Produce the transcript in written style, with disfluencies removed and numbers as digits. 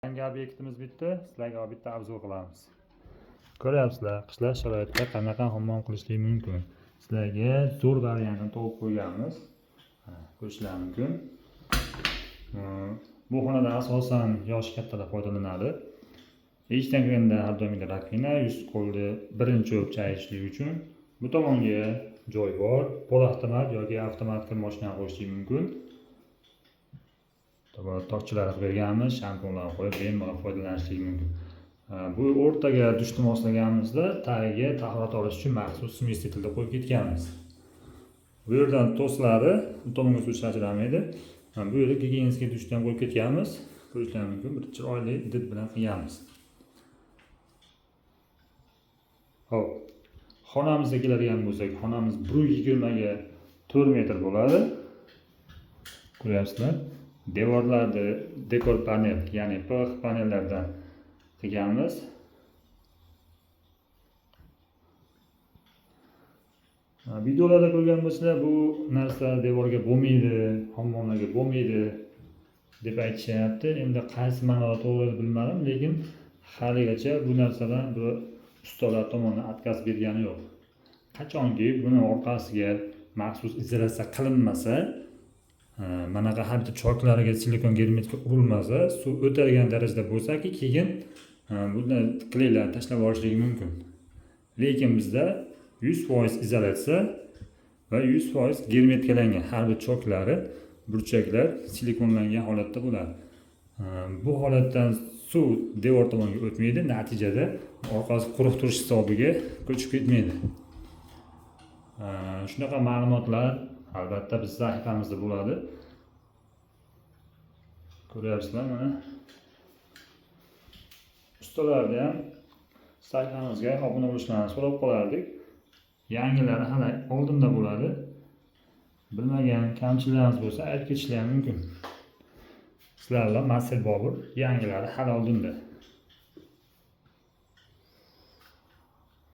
Yangi obyektimiz bitta, sizlarga bitta обзор qilamiz. Ko'ryapsizlar, qishloq sharoitida qanaqa hammom qilishlik mumkin. Sizlarga zo'r variantini topib qo'yganmiz. Ko'rishlar mumkin. Bu xonada asosan yoshi kattalar foydalanadi. Eshikdan kirganda har doimgidek раковина, yuz qo'lni birinchi bo'lib chayishlik uchun. Bu tomonga joy bor. Pol avtomat yoki avtomat kir mashinani qo'yishlik mumkin. Tokchalar qilib berganmiz, shampunlarni qo'yib bemalol foydalanishlik mumkin. Bu o'rtaga dushni moslaganimizda tagiga tahorat olish uchun maxsus смеситель qo'yib ketganmiz. Bu yerdan to'siladi, bu tomonga suv sachramaydi. Bu yerda гигиенический dushni ham qo'yib ketganmiz. Ko'rishlar mumkin, bir chiroyli did bilan qilganmiz. Xo'p, xonamizga keladigan bo'lsak, xonamiz 1.20 ga 4 metr bo'ladi. Ko'ryapsizlar. Devorlarni dekor panel, ya'ni PX panellardan qilganmiz. Videolarda ko'rgan bo'lsanglar, bu narsa devorga bo'lmaydi, hammomlarga bo'lmaydi deb aytishyapti. Endi qaysi ma'noda to'g'ri bilmadim, lekin haligacha bu narsadan bu ustalar tomonidan отказ bergani yo'q. Qachonki buni orqasiga maxsus izolyatsiya qilinmasa, manaqa har bitta choklariga silikon germetika urilmasa, suv o'tadigan darajada bo'lsaki, keyin bundan kleylarni tashlab yuborishligi mumkin. Lekin bizda 100% izolyatsiya va 100% germetikalangan har bir choklari, burchaklar silikonlangan holatda bo'ladi. Bu holatdan suv devor tomonga o'tmaydi, natijada orqasi quruq turish hisobiga ko'chib ketmaydi. Shunaqa ma'lumotlar albatta biz sahifamizda bo'ladi. Ko'ryapsizlar mana. Ustalarni ham sahifamizga obuna bo'lishlarini so'rab qolardik. Yangilari hali oldinda bo'ladi. Bilmagan kamchiliklarimiz bo'lsa aytib ketishlari mumkin. Sizlar bilan Master Bobur, yangilari hali oldinda.